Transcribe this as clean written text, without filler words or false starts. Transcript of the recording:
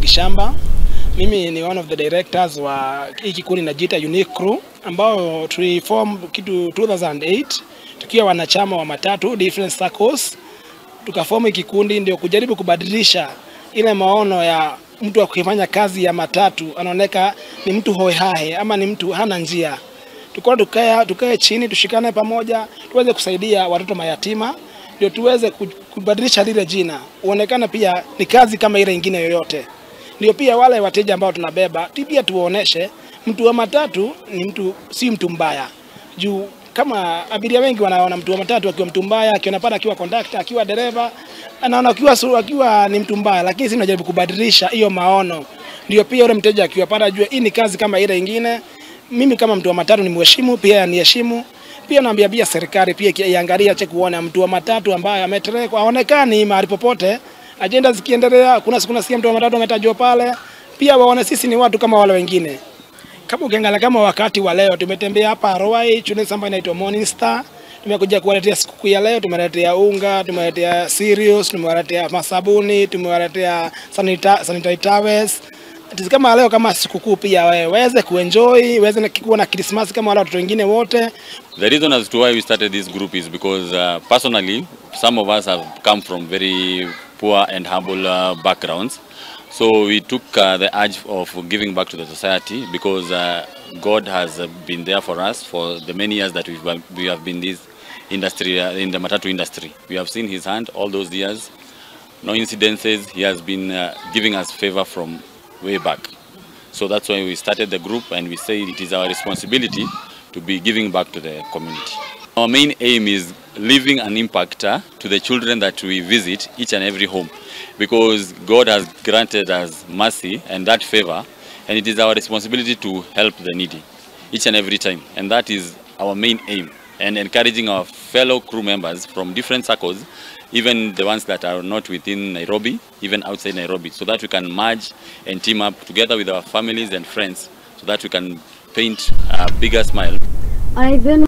Gishamba. Mimi ni one of the directors wa hii kikundi inajiita Unique Crew, ambao tuliform kitu 2008 tukiwa wanachama wa matatu different circles. Tukaform hii kikundi ndio kujaribu kubadilisha ile maono ya mtu akifanya kazi ya matatu anaoneka ni mtu hohehahe ama ni mtu hana njia. Tukaona tukae chini, tushikane pamoja, tuweze kusaidia watoto mayatima, ndio tuweze kubadilisha lile jina uonekane pia ni kazi kama ile ingine yoyote. Ndio pia wale wateja ambao tunabeba pia tuoneshe mtu wa matatu ni mtu, si mtu mbaya. Juu kama abiria wengi wanaona mtu wa matatu akiwa mtu mbaya, akiona pale akiwa conductor, akiwa dereva, anaona akiwa ni mtu mbaya, lakini sisi tunajaribu kubadilisha hiyo maono. Ndio pia yule mteja akiwa pale ajue hii ni kazi kama ile ingine. Mimi kama mtu wa matatu ni mheshimu, pia niheshimu. Pia naambia pia serikali pia iangalie ache kuona mtu wa matatu ambaye ameterekwa haonekani mahali popote. Agenda zikiendelea, kuna siku nasikia mtu wa matatu ametajwa pale, pia waone sisi ni watu kama wale wengine. Kama ukiangalia kama wakati wa leo tumetembea hapa Ruai, shule ambayo inaitwa Morning Star. Tumekuja kuwaletea sikukuu ya leo, tumeletea unga, tumeletea cereals, tumewaletea masabuni, tumewaletea sanitary towels. Kama leo kama sikukuu pia waweze kuenjoy, waweze kuwa na Christmas kama wale watoto wengine wote. The reason as to why we started this group is because personally some of us have come from very poor and humble backgrounds. So we took the urge of giving back to the society because God has been there for us for the many years that we have been this industry, in the matatu industry. We have seen his hand all those years, no incidences. He has been giving us favor from way back. So that's why we started the group, and we say it is our responsibility to be giving back to the community. Our main aim is leaving an impact to the children that we visit each and every home, because God has granted us mercy and that favor, and it is our responsibility to help the needy each and every time, and that is our main aim, and encouraging our fellow crew members from different circles, even the ones that are not within Nairobi, even outside Nairobi, so that we can merge and team up together with our families and friends, so that we can paint a bigger smile. I then